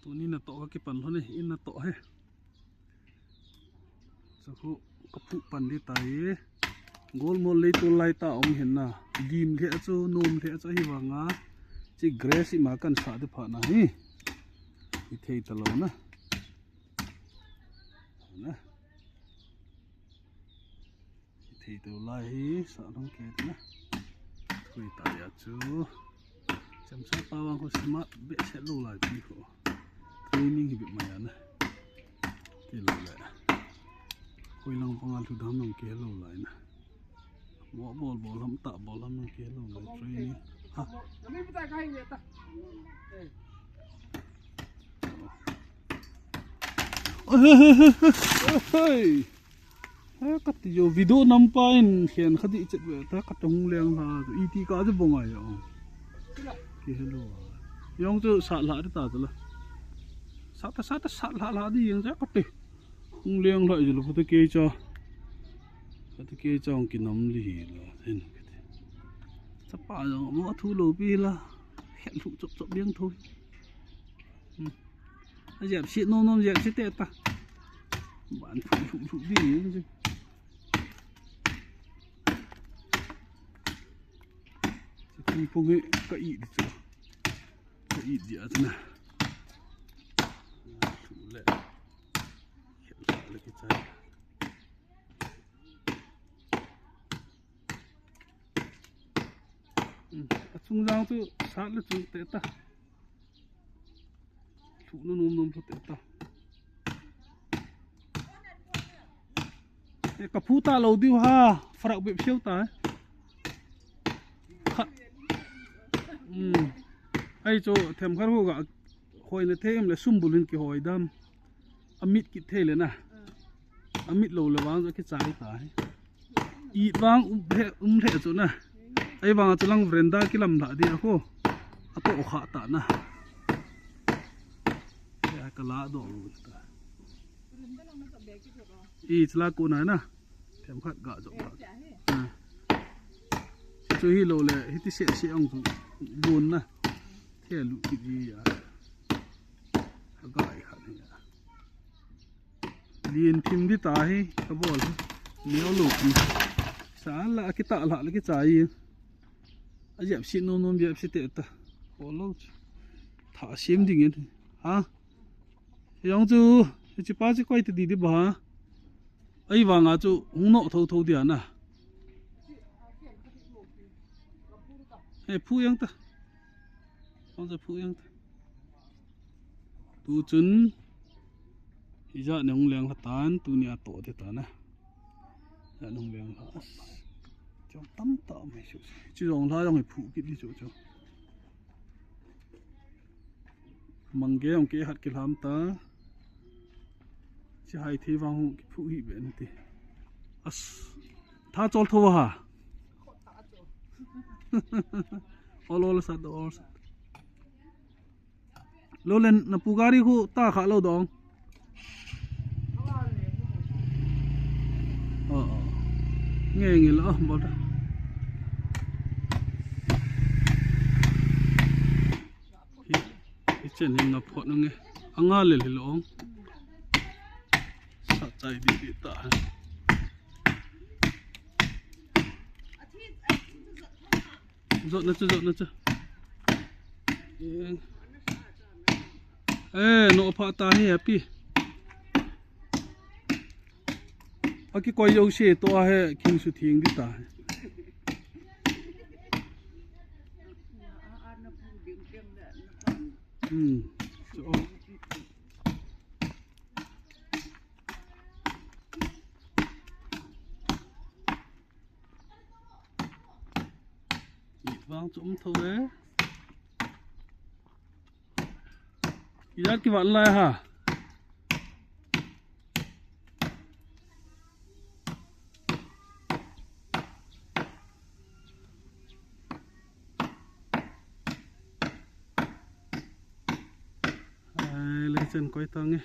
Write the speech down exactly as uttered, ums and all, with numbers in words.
Tuni natoh kakipan lhon e, in natoh e. Chakhu kaphuh pan ding tai. Golmol lei tol lai ta um hin na. Dim lheh chu, nom lheh chu ahi vanga. Chi grass ima kan sah ding phat na hi. Hithei talou na. Na. Hithei talou lai hi, sah lhon kei na. Thui ta ya chu. Chemcha pa vang khu smart behseh lou lai pi khu. Training hi bep mai a na. Kei lou lai. Koi lang panga lhu dam nang kei lou lai na. Mo bol bol ham ta bol ham nang kei lou lai training. Ha. Oi, oi, oi, oi, oi. Ha, kati jo video nampa in khen kha ding chet ve ta, kati hung leng lha, iti ka je bong ai jo. Kei hello. Jong chu sat lha ding ta chu la. Sat ta, sat ta, sat lha lha ding jong chu kati. Hung leng lha jo la, kati kei cha. Kati kei cha hung kinam li hi la. Hin kati. Chapa jong mo thu lou pi la. Khen lhu chop chop jeng tho. Hmm. Ajep si nom nom jep si te ta. Ban phu phu phu di jeng si. Thingphung hi ka it di chu. Ka it di a chu na. Thu le. Khel le kichai. Hmm. Achung jang chu sat le chu te ta. Lhuhna nom nom lhu te ta. E, ka phu talou diu ha, farak bep siau ta. Kha. Hmm. Ai chu themkhat ho ga hoina thei em le sum bul hin kihoi dam. Amit kit thei le na. Amit lou le vang chu kichai ta hi. It vang um lheh, um lheh chu na. Ahivang a chu lang veranda kilam lha ding a khu. Atoh kha ta na. Ya ka la doh lou ta. I chu la ko na na. Themkhat ga jop kha. Ha. Chu hilou le hiti seh seh ang chu bon na. Thelu kit di ya. Ka ga i kha ni ya. Lien phim di ta hi, ka bol hi. Neo lo pi. Sa la kita la le kichai. Ajep si nom nom jep si te ta. Ho lo. Tha sim ding in. Ha? Jong chu, chi pa chi koi te di di ba. Ahivang a chu hung noh tho tho dia na. E phu jeng ta. Jong chu phu jeng ta. Tu chun, ijat ne hung leng lha tan, tuni a toh te tan a. Ijat ne hung leng lha. Chong tam ta mai su. Chi jong lha jong hi phu kit di chu chu. Mangge jong kei khat kilham ta. Chi hai thei vang hung kiphu hi ve nti. As. Tha chol tho ha. Ol ol sat ol sat. Lo len na pu gari khu ta kha lo dong. Oh, oh. Nge nge lo, oh, bol ta. Hi, hi chen hi nga phot nge. Anga le le lo. Sa chai di di ta. Jot na chu, jot na chu. Eh, no pha ta hi happy. Aki koi yo se to a he king su thing di ta. Hmm. So, It vang chu um tho e. Ijat kivan lai ha. Ai, le chen koi tang e.